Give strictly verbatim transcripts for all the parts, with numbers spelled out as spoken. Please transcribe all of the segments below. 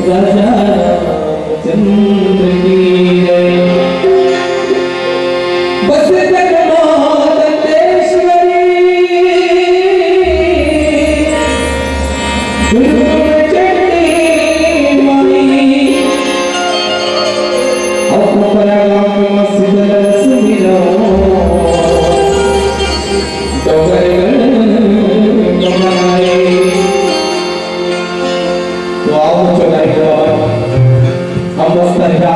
राजा रामचंद्र की जय। बस जगमात तेश्वरी, दुर्गा चंडी माई, अब परागाम में मस्त दरस मिलो। तो आओ चौराहे पर, हम बस्तर का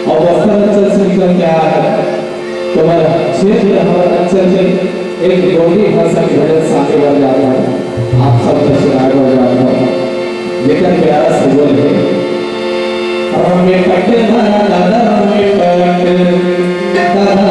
और बस्तर अंचल से निकल के आए हैं। तो हमारा क्षेत्र, हमारा अंचल में एक गोंडी भाषा के भजन सामने बढ़ जाता है, आप सब तो सुनाए बढ़ जाता है। लेकिन प्यारा से बोल है, रमे पट मारा दादा, रमे पट दादा।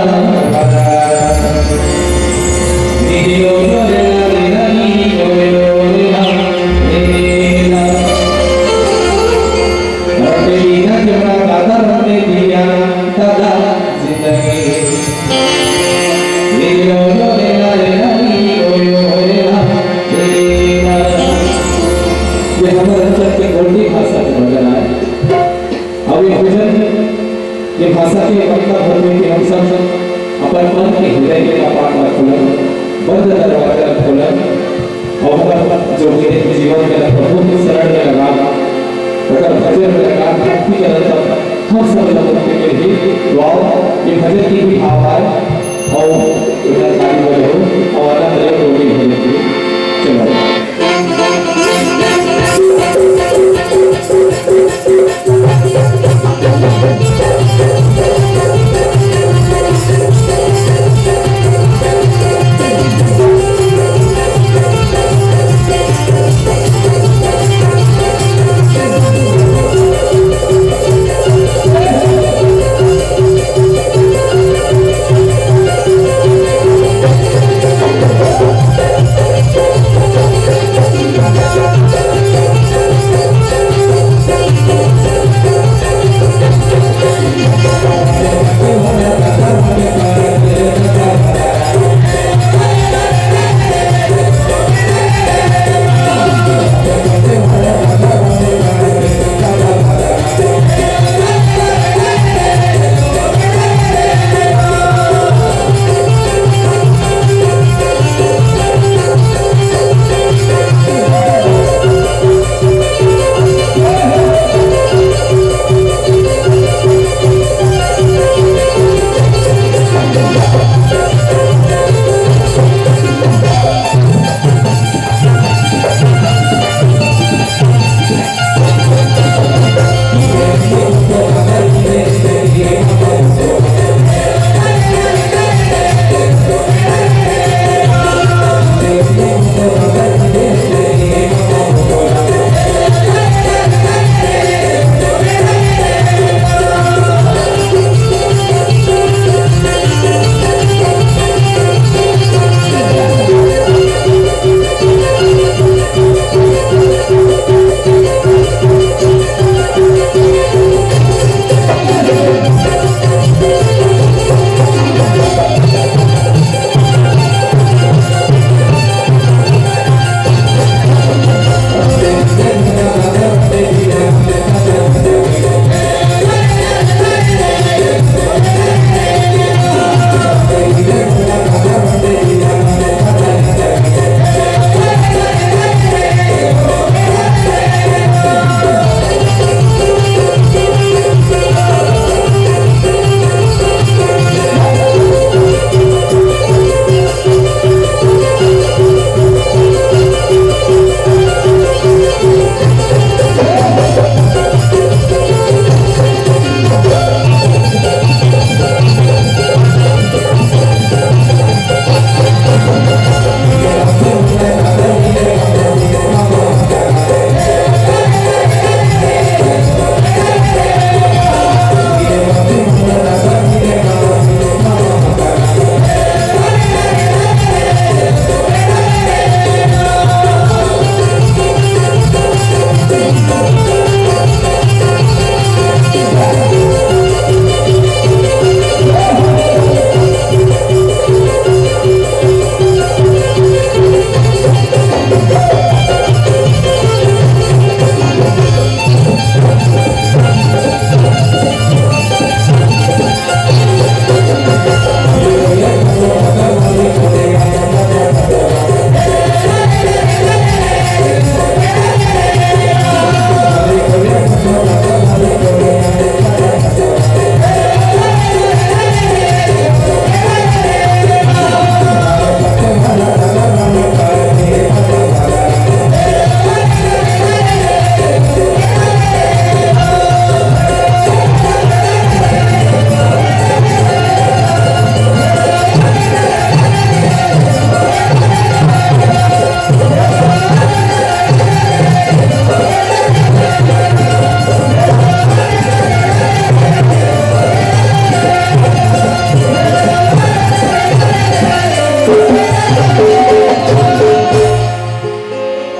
ये हमारे अंचल के गोंडी भाषा के भजन आए। अब ये भजन, ये भाषा के मतलब होथे कि हम सब अपन मन के हृदय के कपाट ला खोलन, बंद दरवाजा ला खोलन, और हमर जो भी जीवन के प्रभु के शरण में लगा, ओकर भजन में लगा, भक्ति करत हम सब ला मुक्ति मिलही। तो आओ, ये भजन के भी भाव आए, और इधर ताली बजाओ, और आनंद ले गोंडी भजन के। चलो।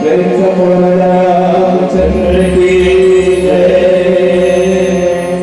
Pizza pura da